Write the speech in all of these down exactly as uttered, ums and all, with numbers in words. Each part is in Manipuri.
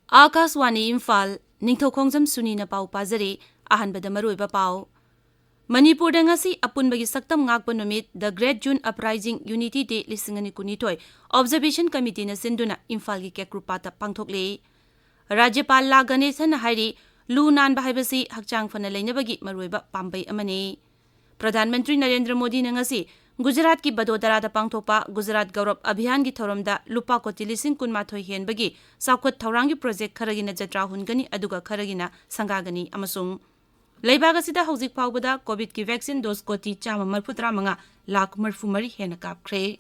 ꯑꯥꯀꯥꯁꯋꯥꯅꯤ ꯏꯝꯐꯥꯜ, ꯅꯤꯡꯊꯧꯈꯣꯡꯖꯝ ꯁꯨꯅꯤꯅ ꯄꯥꯎ ꯄꯥꯖꯔꯤ꯫ ꯑꯍꯥꯟꯕꯗ ꯃꯔꯨꯑꯣꯏꯕ ꯄꯥꯎ꯫ ꯃꯅꯤꯄꯨꯔꯗ ꯉꯁꯤ ꯑꯄꯨꯟꯕꯒꯤ ꯁꯛꯇꯝ ꯉꯥꯛꯄ ꯅꯨꯃꯤꯠ, The Great June Uprising Unity Day ꯂꯤꯁꯤꯡ ꯑꯅꯤ ꯀꯨꯟꯅꯤꯊꯣꯏ Observation Committeeꯅ ꯁꯤꯟꯗꯨꯅ ꯏꯝꯐꯥꯜꯒꯤ ꯀꯦꯀ꯭ꯔꯨꯄꯥꯠꯇ ꯄꯥꯡꯊꯣꯛꯂꯤ꯫ ꯔꯥꯖ꯭ꯌꯄꯥꯜ ꯂꯥ ꯒꯅꯦꯁꯟꯅ ꯍꯥꯏꯔꯤ, ꯂꯨ ꯅꯥꯟꯕ ꯍꯥꯏꯕꯁꯤ ꯍꯛꯆꯥꯡ ꯐꯅ ꯂꯩꯅꯕꯒꯤ ꯃꯔꯨꯑꯣꯏꯕ ꯄꯥꯝꯕꯩ ꯑꯃꯅꯤ꯫ ꯄ꯭ꯔꯙꯥꯟ ꯃꯟꯇ꯭ꯔꯤ ꯅꯔꯦꯟꯗ꯭ꯔ ꯃꯣꯗꯤꯅ ꯉꯁꯤ ꯒꯨꯖꯔꯥꯠꯀꯤ ꯕꯗꯣꯗꯔꯥꯗ ꯄꯥꯡꯊꯣꯛꯄ ꯒꯨꯖꯔꯥꯠ ꯒꯧꯔꯕ ꯑꯚꯤꯌꯥꯟꯒꯤ ꯊꯧꯔꯝꯗ ꯂꯨꯄꯥ ꯀꯣꯇꯤ ꯂꯤꯁꯤꯡ ꯀꯨꯟꯃꯥꯊꯣꯏ ꯍꯦꯟꯕꯒꯤ ꯆꯥꯎꯈꯠ ꯊꯧꯔꯥꯡꯒꯤ ꯄ꯭ꯔꯣꯖꯦꯛ ꯈꯔꯒꯤꯅ ꯖꯇ꯭ꯔꯥ ꯍꯨꯟꯒꯅꯤ, ꯑꯗꯨꯒ ꯈꯔꯒꯤꯅ ꯁꯪꯒꯥꯒꯅꯤ, ꯑꯃꯁꯨꯡ ꯂꯩꯕꯥꯛ ꯑꯁꯤꯗ ꯍꯧꯖꯤꯛ ꯐꯥꯎꯕꯗ ꯀꯣꯚꯤꯗꯀꯤ ꯚꯦꯛꯁꯤꯟ ꯗꯣꯁ ꯀꯣꯇꯤ ꯆꯥꯝꯃ ꯃꯔꯤꯐꯨ ꯇꯔꯥꯃꯉꯥ ꯂꯥꯈ ꯃꯔꯤꯐꯨ ꯃꯔꯤ ꯍꯦꯟꯅ ꯀꯥꯞꯈ꯭ꯔꯦ꯫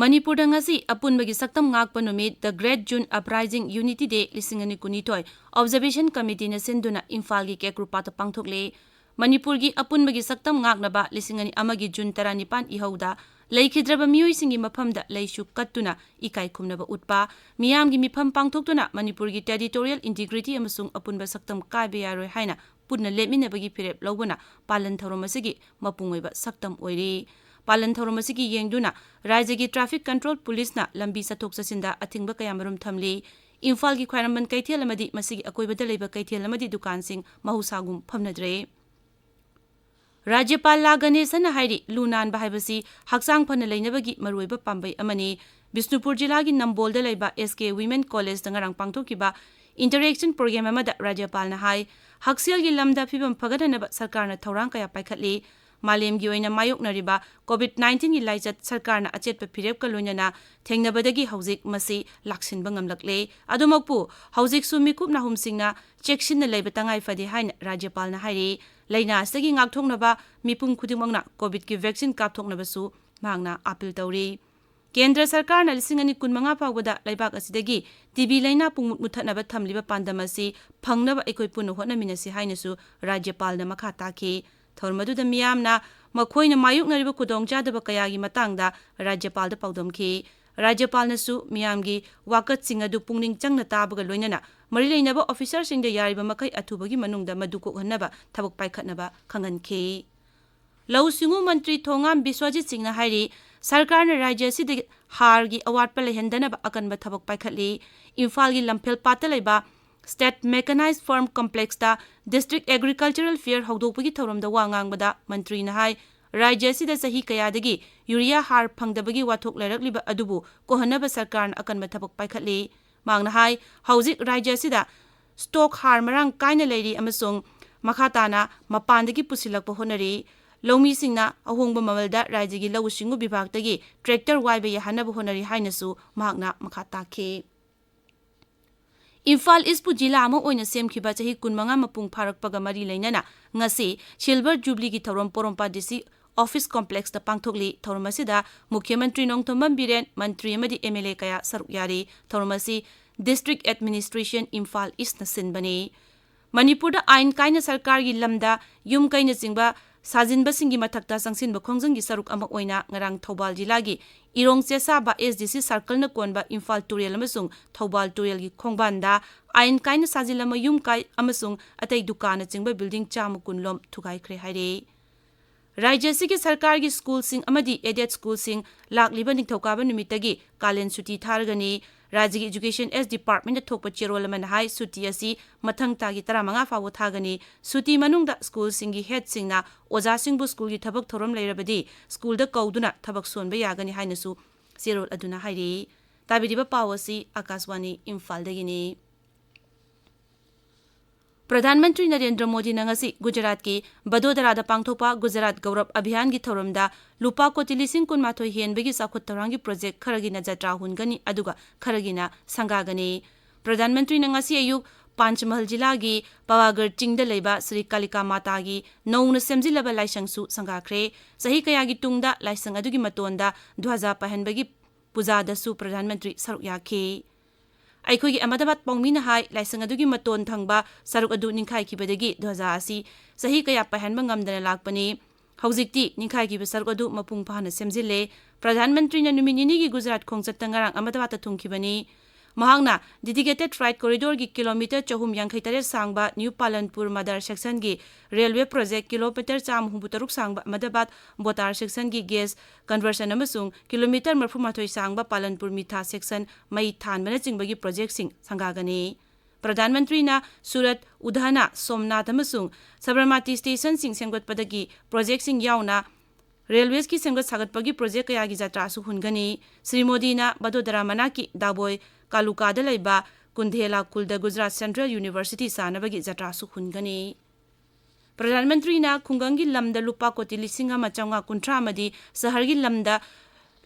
ꯃꯅꯤꯄꯨꯔꯗ ꯉꯁꯤ ꯑꯄꯨꯟꯕꯒꯤ ꯁꯛꯇꯝ ꯉꯥꯛꯄ ꯅꯨꯃꯤꯠ, The Great June Uprising Unity Day ꯂꯤꯁꯤꯡ ꯑꯅꯤ ꯀꯨꯟꯅꯤꯊꯣꯏ Observation Committeeꯅ ꯁꯤꯟꯗꯨꯅ ꯏꯝꯐꯥꯜꯒꯤ ꯀꯦꯀ꯭ꯔꯨꯄꯥꯠꯇ ꯄꯥꯡꯊꯣꯛꯂꯦ꯫ ꯃꯅꯤꯄꯨꯔꯒꯤ ꯑꯄꯨꯟꯕꯒꯤ ꯁꯛꯇꯝ ꯉꯥꯛꯅꯕ ꯂꯤꯁꯤꯡ ꯑꯅꯤ ꯑꯃꯒꯤ ꯖꯨꯟ ꯇꯔꯥꯅꯤꯄꯥꯟ ꯏꯍꯧꯗ ꯂꯩꯈꯤꯗ꯭ꯔꯕ ꯃꯤꯑꯣꯏꯁꯤꯡꯒꯤ ꯃꯐꯝꯗ ꯂꯩꯁꯨ ꯀꯠꯇꯨꯅ ꯏꯀꯥꯏ ꯈꯨꯝꯅꯕ ꯎꯠꯄ, ꯃꯤꯌꯥꯝꯒꯤ ꯃꯤꯐꯝ ꯄꯥꯡꯊꯣꯛꯇꯨꯅ ꯃꯅꯤꯄꯨꯔꯒꯤ territorial integrity ꯑꯃꯁꯨꯡ ꯑꯄꯨꯟꯕ ꯁꯛꯇꯝ ꯀꯥꯏꯕ ꯌꯥꯔꯣꯏ ꯍꯥꯏꯅ ꯄꯨꯟꯅ ꯂꯦꯞꯃꯤꯟꯅꯕꯒꯤ ꯐꯤꯔꯦꯞ ꯂꯧꯕꯅ ꯄꯥꯂꯟ ꯊꯧꯔꯝ ꯑꯁꯤꯒꯤ ꯃꯄꯨꯡ ꯑꯣꯏꯕ ꯁꯛꯇꯝ ꯑꯣꯏꯔꯤ꯫ ꯄꯥꯂꯟ ꯊꯧꯔꯝ ꯑꯁꯤꯒꯤ ꯌꯦꯡꯗꯨꯅ ꯔꯥꯖ꯭ꯌꯒꯤ traffic control policeꯅ ꯂꯝꯕꯤ ꯆꯠꯊꯣꯛ ꯆꯠꯁꯤꯟꯗ ꯑꯊꯤꯡꯕ ꯀꯌꯥ ꯃꯔꯨꯝ ꯊꯝꯂꯤ꯫ ꯏꯝꯐꯥꯜꯒꯤ ꯈ꯭ꯋꯥꯏꯔꯝꯕꯟ ꯀꯩꯊꯦꯜ ꯑꯃꯗꯤ ꯃꯁꯤꯒꯤ ꯑꯀꯣꯏꯕꯗ ꯂꯩꯕ ꯀꯩꯊꯦꯜ ꯑꯃꯗꯤ ꯗꯨꯀꯥꯟꯁꯤꯡ ꯃꯍꯧꯁꯥꯒꯨꯝ ꯐꯝꯅꯗ꯭ꯔꯦ꯫ ꯔꯥꯖ꯭ꯌꯄꯥꯜ ꯂꯥ ꯒꯅꯦꯁꯟꯅ ꯍꯥꯏꯔꯤ, ꯂꯨ ꯅꯥꯟꯕ ꯍꯥꯏꯕꯁꯤ ꯍꯛꯆꯥꯡ ꯐꯅ ꯂꯩꯅꯕꯒꯤ ꯃꯔꯨꯑꯣꯏꯕ ꯄꯥꯝꯕꯩ ꯑꯃꯅꯤ꯫ ꯕꯤꯁꯅꯨꯄꯨꯔ ꯖꯤꯂꯥꯒꯤ ꯅꯝꯕꯣꯜꯗ ꯂꯩꯕ S K Women Collegeꯇ ꯉꯔꯥꯡ ꯄꯥꯡꯊꯣꯛꯈꯤꯕ interaction program ꯑꯃꯗ ꯔꯥꯖ꯭ꯌꯄꯥꯜꯅ ꯍꯥꯏ, ꯍꯛꯁꯦꯜꯒꯤ ꯂꯝꯗ ꯐꯤꯕꯝ ꯐꯒꯠꯍꯟꯅꯕ ꯁꯔꯀꯥꯔꯅ ꯊꯧꯔꯥꯡ ꯀꯌꯥ ꯄꯥꯏꯈꯠꯂꯤ꯫ ꯃꯥꯂꯦꯝꯒꯤ ꯑꯣꯏꯅ ꯃꯥꯌꯣꯛꯅꯔꯤꯕ ꯀꯣꯚꯤꯗ ꯅꯥꯏꯟꯇꯤꯟꯒꯤ ꯂꯥꯏꯆꯠ ꯁꯔꯀꯥꯔꯅ ꯑꯆꯦꯠꯄ ꯐꯤꯔꯦꯞꯀ ꯂꯣꯏꯅꯅ ꯊꯦꯡꯅꯕꯗꯒꯤ ꯍꯧꯖꯤꯛ ꯃꯁꯤ ꯂꯥꯛꯁꯤꯟꯕ ꯉꯝꯂꯛꯂꯦ꯫ ꯑꯗꯨꯃꯛꯄꯨ, ꯍꯧꯖꯤꯛꯁꯨ ꯃꯤꯀꯨꯞ ꯅꯥꯍꯨꯝꯁꯤꯡꯅ ꯆꯦꯛꯁꯤꯟꯅ ꯂꯩꯕ ꯇꯉꯥꯏ ꯐꯗꯦ ꯍꯥꯏꯅ ꯔꯥꯖ꯭ꯌꯄꯥꯜꯅ ꯍꯥꯏꯔꯤ꯫ ꯂꯥꯏꯅꯥ ꯑꯁꯤꯗꯒꯤ ꯉꯥꯛꯊꯣꯛꯅꯕ ꯃꯤꯄꯨꯝ ꯈꯨꯗꯤꯡꯃꯛꯅ ꯀꯣꯚꯤꯗꯀꯤ ꯚꯦꯛꯁꯤꯟ ꯀꯥꯞꯊꯣꯛꯅꯕꯁꯨ ꯃꯍꯥꯛꯅ ꯑꯥꯄꯤꯜ ꯇꯧꯔꯤ꯫ ꯀꯦꯟꯗ꯭ꯔ ꯁꯔꯀꯥꯔꯅ ꯂꯤꯁꯤꯡ ꯑꯅꯤ ꯀꯨꯟꯃꯉꯥ ꯐꯥꯎꯕꯗ ꯂꯩꯕꯥꯛ ꯑꯁꯤꯗꯒꯤ ꯇꯤ ꯕꯤ ꯂꯥꯏꯅꯥ ꯄꯨꯡꯃꯨꯠ ꯃꯨꯠꯊꯠꯅꯕ ꯊꯝꯂꯤꯕ ꯄꯥꯟꯗꯝ ꯑꯁꯤ ꯐꯪꯅꯕ ꯑꯩꯈꯣꯏ ꯄꯨꯟꯅ ꯍꯣꯠꯅꯃꯤꯟꯅꯁꯤ ꯍꯥꯏꯅꯁꯨ ꯔꯥꯖ꯭ꯌꯄꯥꯜꯅ ꯃꯈꯥ ꯇꯥꯈꯤ꯫ ꯊꯧꯔꯝ ꯑꯗꯨꯗ ꯃꯤꯌꯥꯝꯅ ꯃꯈꯣꯏꯅ ꯃꯥꯌꯣꯛꯅꯔꯤꯕ ꯈꯨꯗꯣꯡꯆꯥꯗꯕ ꯀꯌꯥꯒꯤ ꯃꯇꯥꯡꯗ ꯔꯥꯖ꯭ꯌꯄꯥꯜꯗ ꯄꯥꯎꯗꯝꯈꯤ꯫ ꯔꯥꯖ꯭ꯌꯄꯥꯜꯅꯁꯨ ꯃꯤꯌꯥꯝꯒꯤ ꯋꯥꯀꯠꯁꯤꯡ ꯑꯗꯨ ꯄꯨꯛꯅꯤꯡ ꯆꯪꯅ ꯇꯥꯕꯒ ꯂꯣꯏꯅꯅ ꯃꯔꯤ ꯂꯩꯅꯕ ꯑꯣꯐꯤꯁꯥꯔꯁꯤꯡꯗ ꯌꯥꯔꯤꯕ ꯃꯈꯩ ꯑꯊꯨꯕꯒꯤ ꯃꯅꯨꯡꯗ ꯃꯗꯨ ꯀꯣꯛꯍꯟꯅꯕ ꯊꯕꯛ ꯄꯥꯏꯈꯠꯅꯕ ꯈꯪꯍꯟꯈꯤ꯫ ꯂꯧꯎ ꯁꯤꯡꯎ ꯃꯟꯇ꯭ꯔꯤ ꯊꯣꯉꯥꯝ ꯕꯤꯁ꯭ꯋꯖꯤꯠ ꯁꯤꯡꯅ ꯍꯥꯏꯔꯤ, ꯁꯔꯀꯥꯔꯅ ꯔꯥꯖ꯭ꯌ ꯑꯁꯤꯗ ꯍꯥꯔꯒꯤ ꯑꯋꯥꯠꯄ ꯂꯩꯍꯟꯗꯅꯕ ꯑꯀꯟꯕ ꯊꯕꯛ ꯄꯥꯏꯈꯠꯂꯤ꯫ ꯏꯝꯐꯥꯜꯒꯤ ꯂꯝꯐꯦꯜ ꯄꯥꯠꯇ ꯂꯩꯕ State Mechanized Farm Complexꯇ District Agricultural Fair ꯍꯧꯗꯣꯛꯄꯒꯤ ꯊꯧꯔꯝꯗ ꯋꯥ ꯉꯥꯡꯕꯗ ꯃꯟꯇ꯭ꯔꯤꯅ ꯍꯥꯏ, ꯔꯥꯖ꯭ꯌ ꯑꯁꯤꯗ ꯆꯍꯤ ꯀꯌꯥꯗꯒꯤ ꯌꯨꯔꯤꯌꯥ ꯍꯥꯔ ꯐꯪꯗꯕꯒꯤ ꯋꯥꯊꯣꯛ ꯂꯩꯔꯛꯂꯤꯕ ꯑꯗꯨꯕꯨ ꯀꯣꯛꯍꯟꯅꯕ ꯁꯔꯀꯥꯔꯅ ꯑꯀꯟꯕ ꯊꯕꯛ ꯄꯥꯏꯈꯠꯂꯤ꯫ ꯃꯍꯥꯛꯅ ꯍꯥꯏ, ꯍꯧꯖꯤꯛ ꯔꯥꯖ꯭ꯌ ꯑꯁꯤꯗ ꯁ꯭ꯇꯣꯛ ꯍꯥꯔ ꯃꯔꯥꯡ ꯀꯥꯏꯅ ꯂꯩꯔꯤ ꯑꯃꯁꯨꯡ ꯃꯈꯥ ꯇꯥꯅ ꯃꯄꯥꯟꯗꯒꯤ ꯄꯨꯁꯤꯜꯂꯛꯄ ꯍꯣꯠꯅꯔꯤ꯫ ꯂꯧꯃꯤꯁꯤꯡꯅ ꯑꯍꯣꯡꯕ ꯃꯃꯜꯗ ꯔꯥꯖ꯭ꯌꯒꯤ ꯂꯧꯎ ꯁꯤꯡꯎ ꯕꯤꯚꯥꯒꯇꯒꯤ ꯇ꯭ꯔꯦꯛꯇꯔ ꯋꯥꯏꯕ ꯌꯥꯍꯟꯅꯕ ꯍꯣꯠꯅꯔꯤ ꯍꯥꯏꯅꯁꯨ ꯃꯍꯥꯛꯅ ꯃꯈꯥ ꯇꯥꯈꯤ꯫ ꯏꯝꯐꯥꯜ ꯏꯁꯄꯨ ꯖꯤꯂꯥ ꯑꯃ ꯑꯣꯏꯅ ꯁꯦꯝꯈꯤꯕ ꯆꯍꯤ ꯀꯨꯟꯃꯉꯥ ꯃꯄꯨꯡ ꯐꯥꯔꯛꯄꯒ ꯃꯔꯤ ꯂꯩꯅꯅ ꯉꯁꯤ Silver Jubileeꯒꯤ ꯊꯧꯔꯝ ꯄꯣꯔꯣꯝꯄꯥꯠ DC office complexꯇ ꯄꯥꯡꯊꯣꯛꯂꯤ꯫ ꯊꯧꯔꯝ ꯑꯁꯤꯗ ꯃꯨꯈ꯭ꯌ ꯃꯟꯇ꯭ꯔꯤ ꯅꯣꯡꯊꯣꯝꯕꯝ ꯕꯤꯔꯦꯟ, ꯃꯟꯇ꯭ꯔꯤ ꯑꯃꯗꯤ MLA ꯀꯌꯥ ꯁꯔꯨꯛ ꯌꯥꯔꯤ꯫ ꯊꯧꯔꯝ ꯑꯁꯤ District Administration ꯏꯝꯐꯥꯜ ꯏꯁꯅ ꯁꯤꯟꯕꯅꯤ꯫ ꯃꯅꯤꯄꯨꯔꯗ ꯑꯥꯏꯟ ꯀꯥꯏꯅ ꯁꯔꯀꯥꯔꯒꯤ ꯂꯝꯗ ꯌꯨꯝ ꯀꯩꯅꯆꯤꯡꯕ ꯁꯥꯖꯤꯟꯕꯁꯤꯡꯒꯤ ꯃꯊꯛꯇ ꯆꯪꯁꯤꯟꯕ ꯈꯣꯡꯖꯪꯒꯤ ꯁꯔꯨꯛ ꯑꯃ ꯑꯣꯏꯅ ꯉꯔꯥꯡ ꯊꯧꯕꯥꯜ ꯖꯤꯂꯥꯒꯤ ꯏꯔꯣꯡ ꯆꯦꯁꯥꯕ SDC circleꯅ ꯀꯣꯟꯕ ꯏꯝꯐꯥꯜ ꯇꯨꯔꯦꯜ ꯑꯃꯁꯨꯡ ꯊꯧꯕꯥꯜ ꯇꯨꯔꯦꯜꯒꯤ ꯈꯣꯡꯕꯥꯟꯗ ꯑꯥꯏꯟ ꯀꯥꯏꯅ ꯁꯥꯖꯤꯜꯂꯝꯕ ꯌꯨꯝ ꯀꯥꯏ ꯑꯃꯁꯨꯡ ꯑꯇꯩ ꯗꯨꯀꯥꯟꯅꯆꯤꯡꯕ building ꯆꯥꯝꯃ ꯀꯨꯟ ꯂꯣꯝ ꯊꯨꯒꯥꯏꯈ꯭ꯔꯦ ꯍꯥꯏꯔꯦ꯫ ꯔꯥꯖ꯭ꯌ ꯑꯁꯤꯒꯤ ꯁꯔꯀꯥꯔꯒꯤ ꯁ꯭ꯀꯨꯜꯁꯤꯡ ꯑꯃꯗꯤ aided ꯁ꯭ꯀꯨꯜꯁꯤꯡ ꯂꯥꯛꯂꯤꯕ ꯅꯤꯡꯊꯧꯀꯥꯕ ꯅꯨꯃꯤꯠꯇꯒꯤ ꯀꯥꯂꯦꯟ ꯁꯨꯇꯤ ꯊꯥꯔꯒꯅꯤ꯫ ꯔꯥꯖ꯭ꯌꯒꯤ Education S Departmentꯅ ꯊꯣꯛꯄ ꯆꯦꯔꯣꯜ ꯑꯃꯅ ꯍꯥꯏ, ꯁꯨꯇꯤ ꯑꯁꯤ ꯃꯊꯪ ꯊꯥꯒꯤ ꯇꯔꯥꯃꯉꯥ ꯐꯥꯎꯕ ꯊꯥꯒꯅꯤ꯫ ꯁꯨꯇꯤ ꯃꯅꯨꯡꯗ ꯁ꯭ꯀꯨꯜꯁꯤꯡꯒꯤ headꯁꯤꯡꯅ ꯑꯣꯖꯥꯁꯤꯡꯕꯨ ꯁ꯭ꯀꯨꯜꯒꯤ ꯊꯕꯛ ꯊꯧꯔꯝ ꯂꯩꯔꯕꯗꯤ ꯁ꯭ꯀꯨꯜꯗ ꯀꯧꯗꯨꯅ ꯊꯕꯛ ꯁꯨꯍꯟꯕ ꯌꯥꯒꯅꯤ ꯍꯥꯏꯅꯁꯨ ꯆꯦꯔꯣꯜ ꯑꯗꯨꯅ ꯍꯥꯏꯔꯤ꯫ ꯇꯥꯕꯤꯔꯤꯕ ꯄꯥꯎ ꯑꯁꯤ ꯑꯥꯀꯥꯁꯕꯥꯅꯤ ꯏꯝꯐꯥꯜꯗꯒꯤꯅꯤ꯫ ꯄ꯭ꯔꯙꯥꯟ ꯃꯟꯇ꯭ꯔꯤ ꯅꯔꯦꯟꯗ꯭ꯔ ꯃꯣꯗꯤꯅ ꯉꯁꯤ ꯒꯨꯖꯔꯥꯠꯀꯤ ꯕꯗꯣꯗꯔꯥꯗ ꯄꯥꯡꯊꯣꯛꯄ ꯒꯨꯖꯔꯥꯠ ꯒꯧꯔꯕ ꯑꯚꯤꯌꯥꯟꯒꯤ ꯊꯧꯔꯝꯗ ꯂꯨꯄꯥ ꯀꯣꯇꯤ ꯂꯤꯁꯤꯡ ꯀꯨꯟꯃꯥꯊꯣꯏ ꯍꯦꯟꯕꯒꯤ ꯆꯥꯎꯈꯠ ꯊꯧꯔꯥꯡꯒꯤ ꯄ꯭ꯔꯣꯖꯦꯛ ꯈꯔꯒꯤꯅ ꯖꯇ꯭ꯔꯥ ꯍꯨꯟꯒꯅꯤ, ꯑꯗꯨꯒ ꯈꯔꯒꯤꯅ ꯁꯪꯒꯥꯒꯅꯤ꯫ ꯄ꯭ꯔꯙꯥꯟ ꯃꯟꯇ꯭ꯔꯤꯅ ꯉꯁꯤ ꯑꯌꯨꯛ ꯄꯥꯟꯆꯃꯍꯜ ꯖꯤꯂꯥꯒꯤ ꯄꯋꯥꯒꯔ ꯆꯤꯡꯗ ꯂꯩꯕ ꯁ꯭ꯔꯤ ꯀꯥꯂꯤꯀꯥ ꯃꯥꯇꯥꯒꯤ ꯅꯧꯅ ꯁꯦꯝꯖꯤꯜꯂꯕ ꯂꯥꯏꯁꯪꯁꯨ ꯁꯪꯒꯥꯈ꯭ꯔꯦ꯫ ꯆꯍꯤ ꯀꯌꯥꯒꯤ ꯇꯨꯡꯗ ꯂꯥꯏꯁꯪ ꯑꯗꯨꯒꯤ ꯃꯇꯣꯟꯗ ꯙ꯭ꯋꯖꯥ ꯄꯥꯏꯍꯟꯕꯒꯤ ꯄꯨꯖꯥꯗꯁꯨ ꯄ꯭ꯔꯙꯥꯟ ꯃꯟꯇ꯭ꯔꯤ ꯁꯔꯨꯛ ꯌꯥꯈꯤ꯫ ꯑꯩꯈꯣꯏꯒꯤ ꯑꯍꯃꯗꯥꯕꯥꯗ ꯄꯥꯎꯃꯤꯅ ꯍꯥꯏ, ꯂꯥꯏꯁꯪ ꯑꯗꯨꯒꯤ ꯃꯇꯣꯟ ꯊꯪꯕ ꯁꯔꯨꯛ ꯑꯗꯨ ꯅꯤꯡꯈꯥꯏꯈꯤꯕꯗꯒꯤ ꯙ꯭ꯋꯖꯥ ꯑꯁꯤ ꯆꯍꯤ ꯀꯌꯥ ꯄꯥꯏꯍꯟꯕ ꯉꯝꯗꯅ ꯂꯥꯛꯄꯅꯤ꯫ ꯍꯧꯖꯤꯛꯇꯤ ꯅꯤꯡꯈꯥꯏꯈꯤꯕ ꯁꯔꯨꯛ ꯑꯗꯨ ꯃꯄꯨꯡ ꯐꯥꯅ ꯁꯦꯝꯖꯤꯜꯂꯦ꯫ ꯄ꯭ꯔꯙꯥꯟ ꯃꯟꯇ꯭ꯔꯤꯅ ꯅꯨꯃꯤꯠ ꯅꯤꯅꯤꯒꯤ ꯒꯨꯖꯔꯥꯠ ꯈꯣꯡꯆꯠꯇ ꯉꯔꯥꯡ ꯑꯍꯃꯗꯥꯕꯥꯗꯇ ꯊꯨꯡꯈꯤꯕꯅꯤ꯫ ꯃꯍꯥꯛꯅ dedicated freight corridorꯒꯤ ꯀꯤꯂꯣꯃꯤꯇꯔ ꯆꯍꯨꯝ ꯌꯥꯡꯈꯩ ꯇꯔꯦꯠ ꯁꯥꯡꯕ ꯅ꯭ꯌꯨ ꯄꯥꯂꯟꯄꯨꯔ ꯃꯗꯔ ꯁꯦꯛꯁꯟꯒꯤ ꯔꯦꯜꯋꯦ ꯄ꯭ꯔꯣꯖꯦꯛ, ꯀꯤꯂꯣꯃꯤꯇꯔ ꯆꯥꯝꯃ ꯍꯨꯝꯐꯨ ꯇꯔꯨꯛ ꯁꯥꯡꯕ ꯑꯍꯃꯗꯥꯕꯥꯗ ꯕꯣꯇꯥꯔ ꯁꯦꯛꯁꯟꯒꯤ ꯒꯦꯁ ꯀꯟꯚꯔꯁꯟ ꯑꯃꯁꯨꯡ ꯀꯤꯂꯣꯃꯤꯇꯔ ꯃꯔꯤꯐꯨ ꯃꯥꯊꯣꯏ ꯁꯥꯡꯕ ꯄꯥꯂꯟꯄꯨꯔ ꯃꯤꯊꯥ ꯁꯦꯛꯁꯟ ꯃꯩ ꯊꯥꯟꯕꯅꯆꯤꯡꯕꯒꯤ ꯄ꯭ꯔꯣꯖꯦꯛꯁꯤꯡ ꯁꯪꯒꯥꯒꯅꯤ꯫ ꯄ꯭ꯔꯙꯥꯟ ꯃꯟꯇ꯭ꯔꯤꯅ ꯁꯨꯔꯠ, ꯎꯙꯅꯥ, ꯁꯣꯝꯅꯥꯊ ꯑꯃꯁꯨꯡ ꯁꯕꯔꯃꯇꯤ ꯁ꯭ꯇꯦꯁꯟꯁꯤꯡ ꯁꯦꯝꯒꯠꯄꯗꯒꯤ ꯄ꯭ꯔꯣꯖꯦꯛꯁꯤꯡ ꯌꯥꯎꯅ ꯔꯦꯜꯋꯦꯁꯀꯤ ꯁꯦꯝꯒꯠ ꯁꯥꯒꯠꯄꯒꯤ ꯄ꯭ꯔꯣꯖꯦꯛ ꯀꯌꯥꯒꯤ ꯖꯇ꯭ꯔꯥꯁꯨ ꯍꯨꯟꯒꯅꯤ꯫ ꯁ꯭ꯔꯤ ꯃꯣꯗꯤꯅ ꯕꯗꯣꯗꯔꯥ ꯃꯅꯥꯛꯀꯤ ꯗꯥꯕꯣꯏ ꯀꯥꯂꯨꯀꯥꯗ ꯂꯩꯕ ꯀꯨꯟꯙꯦꯂꯥ ꯈꯨꯜꯗ ꯒꯨꯖꯔꯥꯠ ꯁꯦꯟꯇ꯭ꯔꯦꯜ ꯌꯨꯅꯤꯚꯔꯁꯤꯇꯤ ꯁꯥꯅꯕꯒꯤ ꯖꯇ꯭ꯔꯥꯁꯨ ꯍꯨꯟꯒꯅꯤ꯫ ꯄ꯭ꯔꯙꯥꯟ ꯃꯟꯇ꯭ꯔꯤꯅ ꯈꯨꯡꯒꯪꯒꯤ ꯂꯝꯗ ꯂꯨꯄꯥ ꯀꯣꯇꯤ ꯂꯤꯁꯤꯡ ꯑꯃ ꯆꯥꯝꯃꯉꯥ ꯀꯨꯟꯊ꯭ꯔꯥ ꯑꯃꯗꯤ ꯁꯍꯔꯒꯤ ꯂꯝꯗ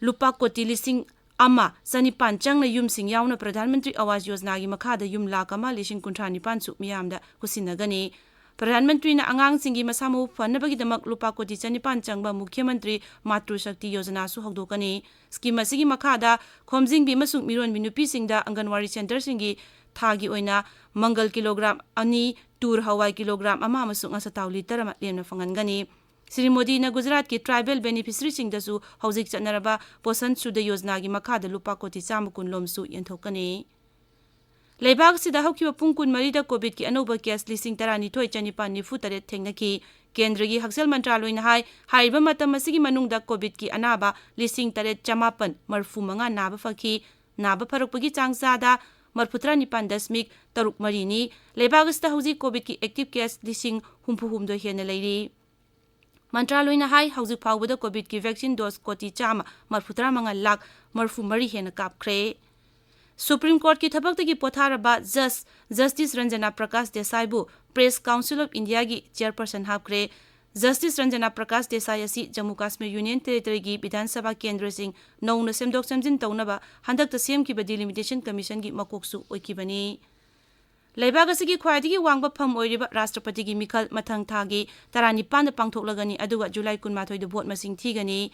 ꯂꯨꯄꯥ ꯀꯣꯇꯤ ꯂꯤꯁꯤꯡ ꯑꯃ ꯆꯅꯤꯄꯥꯟ ꯆꯪꯅ ꯌꯨꯝꯁꯤꯡ ꯌꯥꯎꯅ ꯄ꯭ꯔꯙꯥꯟ ꯃꯟꯇ꯭ꯔꯤ ꯑꯋꯥꯁ ꯌꯣꯖꯅꯥꯒꯤ ꯃꯈꯥꯗ ꯌꯨꯝ ꯂꯥꯈ ꯑꯃ ꯂꯤꯁꯤꯡ ꯀꯨꯟꯊ꯭ꯔꯥ ꯅꯤꯄꯥꯟꯁꯨ ꯃꯤꯌꯥꯝꯗ ꯈꯨꯠꯁꯤꯟꯅꯒꯅꯤ꯫ ꯄ꯭ꯔꯙꯥꯟ ꯃꯟꯇ꯭ꯔꯤꯅ ꯑꯉꯥꯡꯁꯤꯡꯒꯤ ꯃꯁꯥ ꯃꯎ ꯐꯅꯕꯒꯤꯗꯃꯛ ꯂꯨꯄꯥ ꯀꯣꯇꯤ ꯆꯅꯤꯄꯥꯟ ꯆꯪꯕ ꯃꯨꯈ꯭ꯌ ꯃꯟꯇ꯭ꯔꯤ ꯃꯥꯇ꯭ꯔꯨ ꯁꯛꯇꯤ ꯌꯣꯖꯅꯥꯁꯨ ꯍꯧꯗꯣꯛꯀꯅꯤ꯫ ꯁ꯭ꯀꯤꯝ ꯑꯁꯤꯒꯤ ꯃꯈꯥꯗ ꯈꯣꯝꯖꯤꯟꯕꯤ ꯑꯃꯁꯨꯡ ꯃꯤꯔꯣꯟꯕꯤ ꯅꯨꯄꯤꯁꯤꯡꯗ ꯑꯪꯒꯟꯋꯥꯔꯤ ꯁꯦꯟꯇꯔꯁꯤꯡꯒꯤ ꯊꯥꯒꯤ ꯑꯣꯏꯅ ꯃꯪꯒꯜ ꯀꯤꯂꯣꯒ꯭ꯔꯥꯝ ꯑꯅꯤ, ꯇꯨꯔ ꯍꯋꯥꯏ ꯀꯤꯂꯣꯒ꯭ꯔꯥꯝ ꯑꯃ ꯑꯃꯁꯨꯡ ꯑꯆꯥꯊꯥꯎ ꯂꯤꯇꯔ ꯑꯃ ꯂꯦꯝꯅ ꯐꯪꯍꯟꯒꯅꯤ꯫ ꯁ꯭ꯔꯤ ꯃꯣꯗꯤꯅ ꯒꯨꯖꯔꯥꯠꯀꯤ ꯇ꯭ꯔꯥꯏꯕꯦꯜ ꯕꯦꯅꯤꯐꯤꯁꯔꯤꯁꯤꯡꯗꯁꯨ ꯍꯧꯖꯤꯛ ꯆꯠꯅꯔꯕ ꯄꯣꯁꯟ ꯁꯨꯗ ꯌꯣꯖꯅꯥꯒꯤ ꯃꯈꯥꯗ ꯂꯨꯄꯥ ꯀꯣꯇꯤ ꯆꯥꯝꯃ ꯀꯨꯟ ꯂꯣꯝꯁꯨ ꯌꯦꯟꯊꯣꯛꯀꯅꯤ꯫ ꯂꯩꯕꯥꯛ ꯑꯁꯤꯗ ꯍꯧꯈꯤꯕ ꯄꯨꯡ ꯀꯨꯟꯃꯔꯤꯗ ꯀꯣꯚꯤꯗꯀꯤ ꯑꯅꯧꯕ ꯀꯦꯁ ꯂꯤꯁꯤꯡ ꯇꯔꯥꯅꯤꯊꯣꯏ ꯆꯅꯤꯄꯥꯟ ꯅꯤꯐꯨ ꯇꯔꯦꯠ ꯊꯦꯡꯅꯈꯤ꯫ ꯀꯦꯟꯗ꯭ꯔꯒꯤ ꯍꯛꯁꯦꯜ ꯃꯟꯇ꯭ꯔꯥꯂꯣꯏꯅ ꯍꯥꯏ, ꯍꯥꯏꯔꯤꯕ ꯃꯇꯝ ꯑꯁꯤꯒꯤ ꯃꯅꯨꯡꯗ ꯀꯣꯚꯤꯗꯀꯤ ꯑꯅꯥꯕ ꯂꯤꯁꯤꯡ ꯇꯔꯦꯠ ꯆꯃꯥꯄꯟ ꯃꯔꯤꯐꯨ ꯃꯉꯥ ꯅꯥꯕ ꯐꯈꯤ꯫ ꯅꯥꯕ ꯐꯔꯛꯄꯒꯤ ꯆꯥꯡ ꯆꯥꯗ ꯃꯔꯤꯐꯨꯇꯔꯥ ꯅꯤꯄꯥꯟ ꯗꯁꯃꯤꯛ ꯇꯔꯨꯛ ꯃꯔꯤꯅꯤ꯫ ꯂꯩꯕꯥꯛ ꯑꯁꯤꯗ ꯍꯧꯖꯤꯛ ꯀꯣꯚꯤꯗꯀꯤ ꯑꯦꯛꯇꯤꯚ ꯀꯦꯁ ꯂꯤꯁꯤꯡ ꯍꯨꯝꯐꯨ ꯍꯨꯝꯗꯣꯏ ꯍꯦꯟꯅ ꯂꯩꯔꯤ꯫ ꯃꯟꯇ꯭ꯔꯥꯂꯣꯏꯅ ꯍꯥꯏ, ꯍꯧꯖꯤꯛ ꯐꯥꯎꯕꯗ ꯀꯣꯚꯤꯗꯀꯤ ꯚꯦꯛꯁꯤꯟ ꯗꯣꯁ ꯀꯣꯇꯤ ꯆꯥꯝꯃ ꯃꯔꯤꯐꯨꯇꯔꯥ ꯃꯉꯥ ꯂꯥꯈ ꯃꯔꯤꯐꯨ ꯃꯔꯤ ꯍꯦꯟꯅ ꯀꯥꯞꯈ꯭ꯔꯦ꯫ ꯁꯨꯄ꯭ꯔꯤꯝ ꯀꯣꯔꯠꯀꯤ ꯊꯕꯛꯇꯒꯤ ꯄꯣꯊꯥꯔꯕ ꯖꯁ, ꯖꯁꯇꯤꯁ ꯔꯟꯖꯅꯥ ꯄ꯭ꯔꯀꯥꯁ ꯗꯦꯁꯥꯏꯕꯨ ꯄ꯭ꯔꯦꯁ ꯀꯥꯎꯟꯁꯤꯜ ꯑꯣꯐ ꯏꯟꯗꯤꯌꯥꯒꯤ ꯆꯤꯌꯔꯄꯔꯁꯟ ꯍꯥꯞꯈ꯭ꯔꯦ꯫ ꯖꯁꯇꯤꯁ ꯔꯟꯖꯅꯥ ꯄ꯭ꯔꯀꯥꯁ ꯗꯦꯁꯥꯏ ꯑꯁꯤ ꯖꯝꯃꯨ ꯀꯥꯁꯃꯤꯔ ꯌꯨꯅꯤꯌꯟ ꯇꯦꯔꯤꯇꯣꯔꯤꯒꯤ ꯕꯤꯙꯥꯟ ꯁꯚꯥ ꯀꯦꯟꯗ꯭ꯔꯁꯤꯡ ꯅꯧꯅ ꯁꯦꯝꯗꯣꯛ ꯁꯦꯝꯖꯤꯟ ꯇꯧꯅꯕ ꯍꯟꯗꯛꯇ ꯁꯦꯝꯈꯤꯕ ꯗꯤꯂꯤꯃꯤꯇꯦꯁꯟ ꯀꯃꯤꯁꯟꯒꯤ ꯃꯀꯣꯛꯁꯨ ꯑꯣꯏꯈꯤꯕꯅꯤ꯫ ꯂꯩꯕꯥꯛ ꯑꯁꯤꯒꯤ ꯈ꯭ꯋꯥꯏꯗꯒꯤ ꯋꯥꯡꯕ ꯐꯝ ꯑꯣꯏꯔꯤꯕ ꯔꯥꯁꯇ꯭ꯔꯄꯇꯤꯒꯤ ꯃꯤꯈꯜ ꯃꯊꯪ ꯊꯥꯒꯤ ꯇꯔꯥꯅꯤꯄꯥꯟꯗ ꯄꯥꯡꯊꯣꯛꯂꯒꯅꯤ, ꯑꯗꯨꯒ ꯖꯨꯂꯥꯏ ꯀꯨꯟꯃꯥꯊꯣꯏꯗ ꯚꯣꯠ ꯃꯁꯤꯡ ꯊꯤꯒꯅꯤ꯫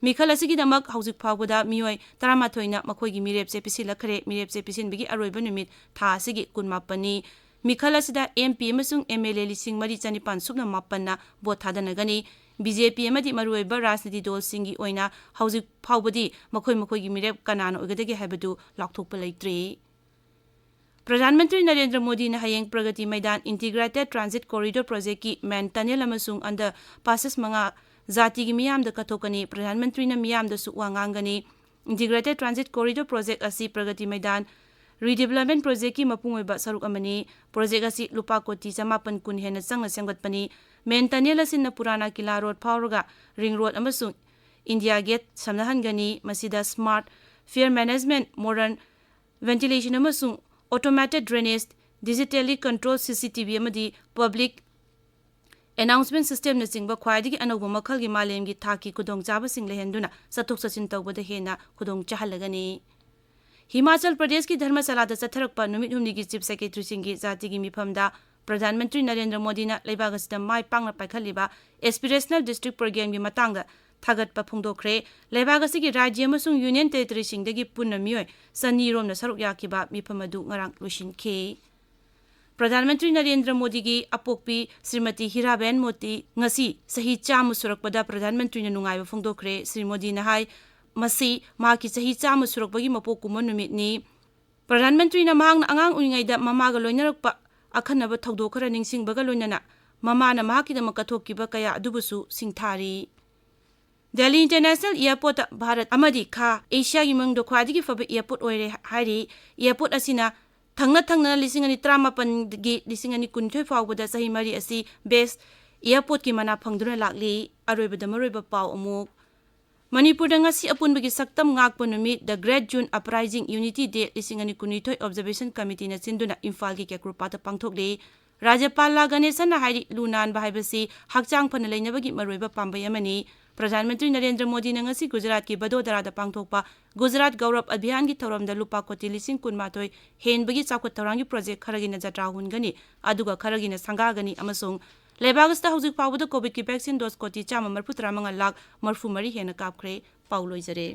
ꯃꯤꯈꯜ ꯑꯁꯤꯒꯤꯗꯃꯛ ꯍꯧꯖꯤꯛ ꯐꯥꯎꯕꯗ ꯃꯤꯑꯣꯏ ꯇꯔꯥꯃꯥꯊꯣꯏꯅ ꯃꯈꯣꯏꯒꯤ ꯃꯤꯔꯦꯞꯁꯦ ꯄꯤꯁꯤꯜꯂꯛꯈ꯭ꯔꯦ꯫ ꯃꯤꯔꯦꯞꯁꯦ ꯄꯤꯁꯤꯟꯕꯒꯤ ꯑꯔꯣꯏꯕ ꯅꯨꯃꯤꯠ ꯊꯥ ꯑꯁꯤꯒꯤ ꯀꯨꯟꯃꯥꯄꯟꯅꯤ꯫ ꯃꯤꯈꯜ ꯑꯁꯤꯗ ꯑꯦꯝ ꯄꯤ ꯑꯃꯁꯨꯡ ꯑꯦꯝ ꯑꯦꯜ ꯑꯦ ꯂꯤꯁꯤꯡ ꯃꯔꯤ ꯆꯅꯤꯄꯥꯟ ꯁꯨꯞꯅ ꯃꯥꯄꯟꯅ ꯚꯣꯠ ꯊꯥꯗꯅꯒꯅꯤ꯫ ꯕꯤ ꯖꯦ ꯄꯤ ꯑꯃꯗꯤ ꯃꯔꯨꯑꯣꯏꯕ ꯔꯥꯖꯅꯤꯇꯤ ꯗꯜꯁꯤꯡꯒꯤ ꯑꯣꯏꯅ ꯍꯧꯖꯤꯛ ꯐꯥꯎꯕꯗꯤ ꯃꯈꯣꯏ ꯃꯈꯣꯏꯒꯤ ꯃꯤꯔꯦꯞ ꯀꯅꯥꯅ ꯑꯣꯏꯒꯗꯒꯦ ꯍꯥꯏꯕꯗꯨ ꯂꯥꯎꯊꯣꯛꯄ ꯂꯩꯇ꯭ꯔꯤ꯫ ꯄ꯭ꯔꯙꯥꯟ ꯃꯟꯇ꯭ꯔꯤ ꯅꯔꯦꯟꯗ꯭ꯔ ꯃꯣꯗꯤꯅ ꯍꯌꯦꯡ ꯄ꯭ꯔꯒꯇꯤ ꯃꯩꯗꯥꯟ Integrated Transit Corridor Projectꯀꯤ main tunnel ꯑꯃꯁꯨꯡ under passes ꯃꯉꯥ ꯖꯥꯇꯤꯒꯤ ꯃꯤꯌꯥꯝꯗ ꯀꯠꯊꯣꯛꯀꯅꯤ꯫ ꯄ꯭ꯔꯙꯥꯟ ꯃꯟꯇ꯭ꯔꯤꯅ ꯃꯤꯌꯥꯝꯗꯁꯨ ꯋꯥ ꯉꯥꯡꯒꯅꯤ꯫ Integrated Transit Corridor Project ꯑꯁꯤ ꯄ꯭ꯔꯒꯇꯤ ꯃꯩꯗꯥꯟ Redevelopment Projectꯀꯤ ꯃꯄꯨꯡ ꯑꯣꯏꯕ ꯁꯔꯨꯛ ꯑꯃꯅꯤ꯫ Project ꯑꯁꯤ ꯂꯨꯄꯥ ꯀꯣꯇꯤ ꯆꯃꯥꯄꯟ ꯀꯨꯟ ꯍꯦꯟꯅ ꯆꯪꯅ ꯁꯦꯝꯒꯠꯄꯅꯤ꯫ Main tunnel ꯑꯁꯤꯅ ꯄꯨꯔꯥꯅꯥ ꯀꯤꯂꯥ ꯔꯣꯗ ꯐꯥꯎꯔꯒ ꯔꯤꯡ ꯔꯣꯗ ꯑꯃꯁꯨꯡ ꯏꯟꯗꯤꯌꯥ ꯒꯦꯠ ꯁꯝꯅꯍꯟꯒꯅꯤ꯫ ꯃꯁꯤꯗ smart fare management, modern ventilation ꯑꯃꯁꯨꯡ automated drainage, digitally control C C T V ꯑꯃꯗꯤ public announcement systemꯅꯆꯤꯡꯕ ꯈ꯭ꯋꯥꯏꯗꯒꯤ ꯑꯅꯧꯕ ꯃꯈꯜꯒꯤ ꯃꯥꯂꯦꯝꯒꯤ ꯊꯥꯛꯀꯤ ꯈꯨꯗꯣꯡꯆꯥꯕꯁꯤꯡ ꯂꯩꯍꯟꯗꯨꯅ ꯆꯠꯊꯣꯛ ꯆꯠꯁꯤꯟ ꯇꯧꯕꯗ ꯍꯦꯟꯅ ꯈꯨꯗꯣꯡ ꯆꯥꯍꯜꯂꯒꯅꯤ꯫ ꯍꯤꯃꯥꯆꯜ ꯄ꯭ꯔꯗꯦꯁꯀꯤ ꯙꯔꯃꯁꯥꯂꯥꯗ ꯆꯠꯊꯔꯛꯄ ꯅꯨꯃꯤꯠ ꯍꯨꯝꯅꯤꯒꯤ Chief Secretaryꯁꯤꯡꯒꯤ ꯖꯥꯇꯤꯒꯤ ꯃꯤꯐꯝꯗ ꯄ꯭ꯔꯙꯥꯟ ꯃꯟꯇ꯭ꯔꯤ ꯅꯔꯦꯟꯗ꯭ꯔ ꯃꯣꯗꯤꯅ ꯂꯩꯕꯥꯛ ꯑꯁꯤꯗ ꯃꯥꯏ ꯄꯥꯛꯅ ꯄꯥꯏꯈꯠꯂꯤꯕ Aspirational District Programmeꯒꯤ ꯃꯇꯥꯡꯗ ꯊꯥꯒꯠꯄ ꯐꯣꯡꯗꯣꯛꯈ꯭ꯔꯦ꯫ ꯂꯩꯕꯥꯛ ꯑꯁꯤꯒꯤ ꯔꯥꯖ꯭ꯌ ꯑꯃꯁꯨꯡ Union Territoryꯁꯤꯡꯗꯒꯤ ꯄꯨꯟꯅ ꯃꯤꯑꯣꯏ ꯆꯅꯤ ꯔꯣꯝꯅ ꯁꯔꯨꯛ ꯌꯥꯈꯤꯕ ꯃꯤꯐꯝ ꯑꯗꯨ ꯉꯔꯥꯡ ꯂꯣꯏꯁꯤꯟꯈꯤ꯫ ꯄ꯭ꯔꯙꯥꯟ ꯃꯟꯇ꯭ꯔꯤ ꯅꯔꯦꯟꯗ꯭ꯔ ꯃꯣꯗꯤꯒꯤ ꯑꯄꯣꯛꯄꯤ ꯁ꯭ꯔꯤꯃꯇꯤ ꯍꯤꯔꯥꯕꯦꯟ ꯃꯣꯗꯤ ꯉꯁꯤ ꯆꯍꯤ ꯆꯥꯝꯃ ꯁꯨꯔꯛꯄꯗ ꯄ꯭ꯔꯙꯥꯟ ꯃꯟꯇ꯭ꯔꯤꯅ ꯅꯨꯡꯉꯥꯏꯕ ꯐꯣꯡꯗꯣꯛꯈ꯭ꯔꯦ꯫ ꯁ꯭ꯔꯤ ꯃꯣꯗꯤꯅ ꯍꯥꯏ, ꯃꯁꯤ ꯃꯍꯥꯛꯀꯤ ꯆꯍꯤ ꯆꯥꯝꯃ ꯁꯨꯔꯛꯄꯒꯤ ꯃꯄꯣꯛ ꯀꯨꯝꯑꯣꯟ ꯅꯨꯃꯤꯠꯅꯤ꯫ ꯄ꯭ꯔꯙꯥꯟ ꯃꯟꯇ꯭ꯔꯤꯅ ꯃꯍꯥꯛꯅ ꯑꯉꯥꯡ ꯑꯣꯏꯔꯤꯉꯩꯗ ꯃꯃꯥꯒ ꯂꯣꯏꯅꯔꯛꯄ ꯑꯈꯟꯅꯕ ꯊꯧꯗꯣꯛ ꯈꯔ ꯅꯤꯡꯁꯤꯡꯕꯒ ꯂꯣꯏꯅꯅ ꯃꯃꯥꯅ ꯃꯍꯥꯛꯀꯤꯗꯃꯛ ꯀꯠꯊꯣꯛꯈꯤꯕ ꯀꯌꯥ ꯑꯗꯨꯕꯨꯁꯨ ꯁꯤꯡꯊꯥꯔꯤ꯫ ꯗꯦꯜꯂꯤ International Airportꯇ ꯚꯥꯔꯠ ꯑꯃꯗꯤ ꯈꯥ ꯑꯦꯁꯤꯌꯥꯒꯤ ꯃꯅꯨꯡꯗ ꯈ꯭ꯋꯥꯏꯗꯒꯤ ꯐꯕ airport ꯑꯣꯏꯔꯦ ꯍꯥꯏꯔꯤ꯫ Airport ꯑꯁꯤꯅ ꯊꯪꯅ ꯊꯪꯅꯅ ꯂꯤꯁꯤꯡ ꯑꯅꯤ ꯇꯔꯥꯃꯥꯄꯟꯒꯤ ꯂꯤꯁꯤꯡ ꯑꯅꯤ ꯀꯨꯟꯅꯤꯊꯣꯏ ꯐꯥꯎꯕꯗ ꯆꯍꯤ ꯃꯔꯤ ꯑꯁꯤ Best Airportꯀꯤ ꯃꯅꯥ ꯐꯪꯗꯨꯅ ꯂꯥꯛꯂꯤ꯫ ꯑꯔꯣꯏꯕꯗ ꯃꯔꯨꯑꯣꯏꯕ ꯄꯥꯎ ꯑꯃꯨꯛ꯫ ꯃꯅꯤꯄꯨꯔꯗ ꯉꯁꯤ ꯑꯄꯨꯟꯕꯒꯤ ꯁꯛꯇꯝ ꯉꯥꯛꯄ ꯅꯨꯃꯤꯠ, The Great June Uprising Unity Day ꯂꯤꯁꯤꯡ ꯑꯅꯤ ꯀꯨꯟꯅꯤꯊꯣꯏ Observation Committeeꯅ ꯁꯤꯟꯗꯨꯅ ꯏꯝꯐꯥꯜꯒꯤ ꯀꯦꯀ꯭ꯔꯨꯄꯥꯠꯇ ꯄꯥꯡꯊꯣꯛꯂꯤ꯫ ꯔꯥꯖ꯭ꯌꯄꯥꯜ ꯂꯥ ꯒꯅꯦꯁꯟꯅ ꯍꯥꯏꯔꯤ, ꯂꯨ ꯅꯥꯟꯕ ꯍꯥꯏꯕꯁꯤ ꯍꯛꯆꯥꯡ ꯐꯅ ꯂꯩꯅꯕꯒꯤ ꯃꯔꯨꯑꯣꯏꯕ ꯄꯥꯝꯕꯩ ꯑꯃꯅꯤ꯫ ꯄ꯭ꯔꯙꯥꯟ ꯃꯟꯇ꯭ꯔꯤ ꯅꯔꯦꯟꯗ꯭ꯔ ꯃꯣꯗꯤꯅ ꯉꯁꯤ ꯒꯨꯖꯔꯥꯠꯀꯤ ꯕꯗꯣꯗꯔꯥꯗ ꯄꯥꯡꯊꯣꯛꯄ ꯒꯨꯖꯔꯥꯠ ꯒꯧꯔꯕ ꯑꯚꯤꯌꯥꯟꯒꯤ ꯊꯧꯔꯝꯗ ꯂꯨꯄꯥ ꯀꯣꯇꯤ ꯂꯤꯁꯤꯡ ꯀꯨꯟꯃꯥꯊꯣꯏ ꯍꯦꯟꯕꯒꯤ ꯆꯥꯎꯈꯠ ꯊꯧꯔꯥꯡꯒꯤ ꯄ꯭ꯔꯣꯖꯦꯛ ꯈꯔꯒꯤꯅ ꯖꯇ꯭ꯔꯥ ꯍꯨꯟꯒꯅꯤ, ꯑꯗꯨꯒ ꯈꯔꯒꯤꯅ ꯁꯪꯒꯥꯒꯅꯤ ꯑꯃꯁꯨꯡ ꯂꯩꯕꯥꯛ ꯑꯁꯤꯗ ꯍꯧꯖꯤꯛ ꯐꯥꯎꯕꯗ ꯀꯣꯚꯤꯗꯀꯤ vaccine dose ꯀꯣꯇꯤ ꯆꯥꯝꯃ ꯃꯔꯤꯐꯨ ꯇꯔꯥ ꯃꯉꯥ ꯂꯥꯈ ꯃꯔꯤꯐꯨ ꯃꯔꯤ ꯍꯦꯟꯅ ꯀꯥꯞꯈ꯭ꯔꯦ꯫ ꯄꯥꯎ ꯂꯣꯏꯖꯔꯦ꯫